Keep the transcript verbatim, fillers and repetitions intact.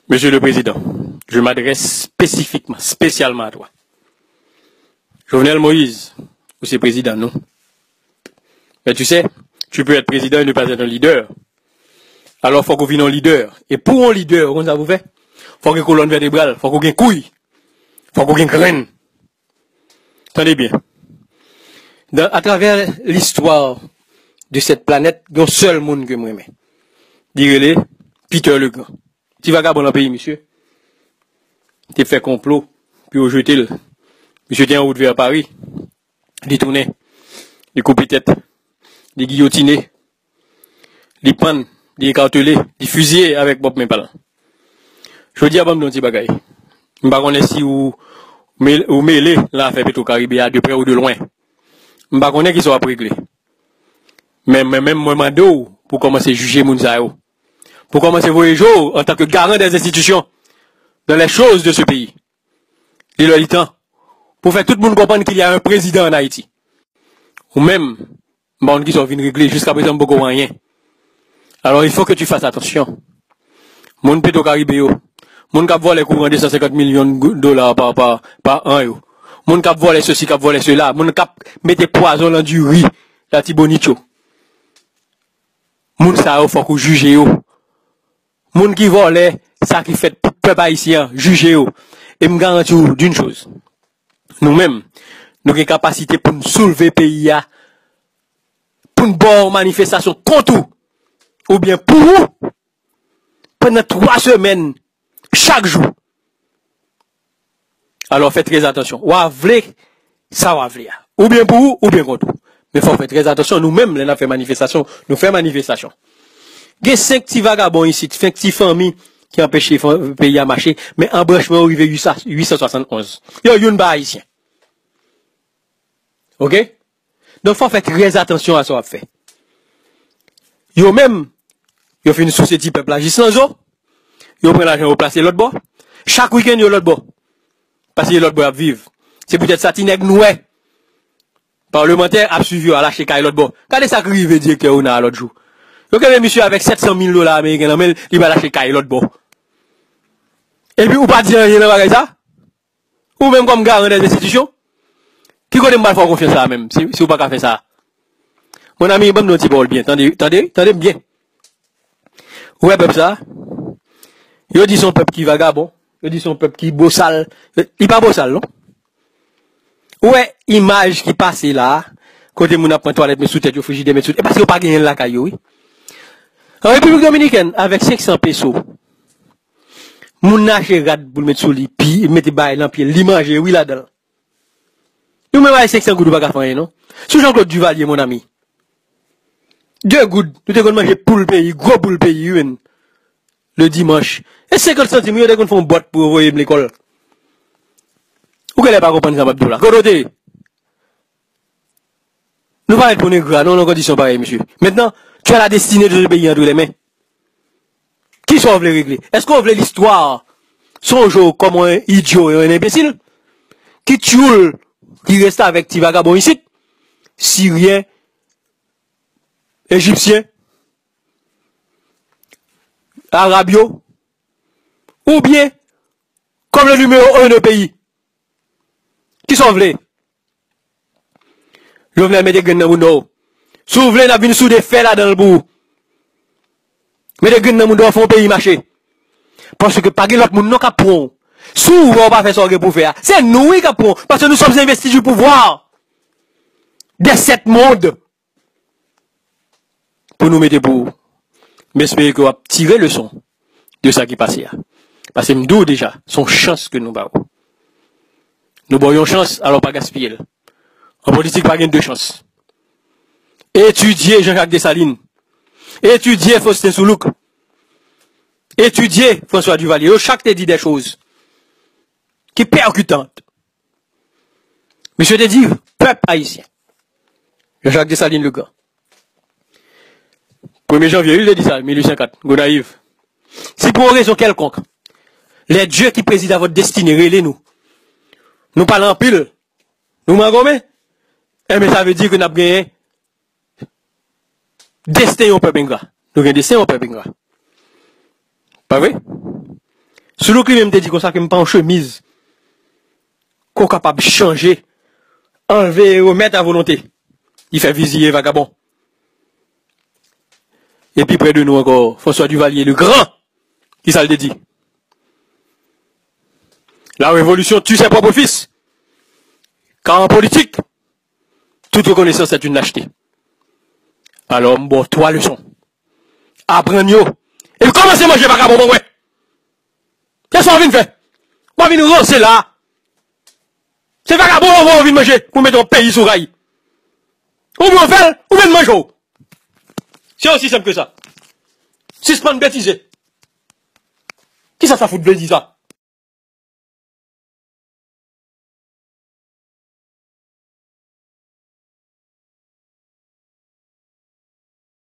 Monsieur le Président, je m'adresse spécifiquement, spécialement à toi. Jovenel Moïse, ou se prezidan nou. Mais tu sais, tu peux être président et ne pas être un leader. Alò, fòk ou vin yon lidè. E pou yon lidè, ou konn sa pou fè? Fòk ou gen kolòn vètebral, fòk ou gen kouy, fòk ou gen grenn. Tande byen. Dan, atravè listwa de cette planète, gen yon sèl moun ke m renmen. Li rele Peter Legrand. Ti vagabon lan peyi, misye. Te fè konplo pou yo jete l. Misye te an wout vè Pari. Li tounen. Li koupe tèt. Li giyotine. Li pann. Li ekatele. Li fiziye avèk pwòp men pa l. Jodi a, ban m di yon ti bagay. M pa konnen si ou, mel- ou mele nan afè Petro Karibe a, de prè ou de lwen. M pa konnen kisa w ap regle. Men mwen menm, mwen mande w pou kòmanse jije moun sa yo. Pou kòmanse voye je w antanke garan des institutions dans les choses de ce pays. Li lè li tan pou fè tout moun konprann qu'il y a un président en Haïti. Ou menm, m pa konn kisa w vin regle, jiska prezan m poko wè anyen. Alors, il faut que tu fasses attention. Moun Petro Karibe yo, moun k ap vòlè kouran de san senkant milyon gou- dola pa, pa, pa an yo, moun k ap vòlè sesi, k ap vòlè sela, moun k ap mete pwazon lan diri Latibonit yo. Moun sa yo, fòk ou jije yo. Moun ki vòlè sa ki fèt pou pèp ayisyen an, jije yo. E m garanti w d'une chose. Nou menm, nou gen kapasite pou n soulve peyi a, pou n ba w manifestasyon kont ou, oubyen pou ou, pandan twa semèn, chak jou. Alò, fè trè atansyon. W a vle sa w a vle a. Oubyen pou ou, oubyen kont ou. Men fò w fè trè atansyon. Nou menm, lè n ap fè manifestasyon, nou fè manifestasyon. Gen senk ti vagabon isit, senk ti fanmi ki anpeche fan- peyi a mache, men anbranchman yo rive uit san, uit san swasann onz. Yo youn pa ayisyen. Oke? Donk, fò w fè trè atansyon a sa w ap fè. Yo menm, yo fin souse ti pèp la jis nan zo. Yo pran lajan yo plase lòt bò. Chak wikenn, yo lòt bò. Paske lòt bò y ap viv. Se poutèt sa ti nèg nwè, palmantè ap swiv yo al achte kay lòt bò. Gade sa k rive direktè ona a lòt jou. Yo kenbe misye avèk sèt san mil dola ameriken nan men l, li pral achte kay lòt bò. Epi ou pa di anyen nan bagay sa? Ou menm kòm garan dè enstitisyon? Ki kote m pral fè w konfyans la menm, si, si w pa ka fè sa? Mon ami, ban m di yon ti pawòl byen. Tande, tande, tande m byen. Ou wè pèp sa? Yo di se yon pèp ki vagabon. Yo di se yon pèp ki bosal. Li pa bosal, non. Ou wè imaj ki pase la, kote moun ap pran twalèt met sou tèt yo, frijidè met sou tèt, e paske yo pa genyen l lakay yo, wi. An Repiblik Dominikèn, avèk senk san peso, moun nan achte rad pou l met sou li, pi mete bagay lan pye l, li manje, wi, ladan l. Nou menm avèk senk san goud, ou pa ka fè anyen, non. Sou Jean-Claude Duvalier, mon ami. De goud, nou te konn manje poul peyi, gwo poul peyi, wi, menn. Le dimanche. E senkant santim, wi, yo te konn fè yon bòt pou yo voye m lekòl. Ou genlè pa konprann sa m ap di w la. Kote w te ye? Nou pa mèt pou n engra, non, nan kondisyon parèy, mesye. Maintenant, tu as la destinée de ce pays entre les mains. Kisa w vle regle? Èske w vle listwa sonje w kòm yon idyo e yon enbesil? Ki tyoul ki restavèk ti vagabon isit? Siryen, Ejipsyen, Arab yo, oubyen kòm le numéro un de peyi? Kisa w vle? Jovenel, mete grenn nan bounda w. Si w vle, n ap vin soude fè ladan l pou ou. Mete grenn nan bounda w, fè yon peyi mache. Paske pa gen lòt moun non k ap pran w. Si w wè w pa fè sa w gen pou w fè a, se nou wi k ap pran w. Parce que nous sommes investis du pouvoir des sept mondes. Pou nou mete pou ou. M espere ke w ap tire leson de sa ki pase a. Paske m di w deja, se yon chans ke nou ba w. Nou ba w yon chans, alò pa gaspiye l. An politik, pa gen de chans. Etidye Jean-Jacques Dessalines. Etidye Faustin Soulouque. Etidye François Duvalier. Yo chak te di de choz ki pèkitant. Misye te di, pèp ayisyen. Jean-Jacques Dessalines le Grand. Premye janvye, wi, li te di sa, mil uit san kat, Gonayiv. Si pou yon rezon kèlkonk, les dieux qui président à votre destinée rele nou, nou pale anpil, nou magonmen, enben, sa vle di ke n ap genyen desten yon pèp engra. Nou gen desten yon pèp engra. Pa vre? Doudou Climé, m te di konsa ke m pa yon chemiz ke w kapab chanje, anlve e remèt a volonte. Li fè viziye vagabon. Epi prè de nou ankò, François Duvalier le Grand, ki sa l te di? La révolution tue ses propres fils. Car en politique, toute reconnaissance est une lâcheté. Alò, m ba w twa leson. Aprann yo. Epi kòmanse manje vagabon mwen wè. Se sa w vin fè. W a vin ranse la. Se vagabon w vin manje pou mete yon peyi sou ray. Oubyen w fè l, oubyen l manje w. Se osi senp ke sa. Sispann betize. Kisa sa fout vle di sa?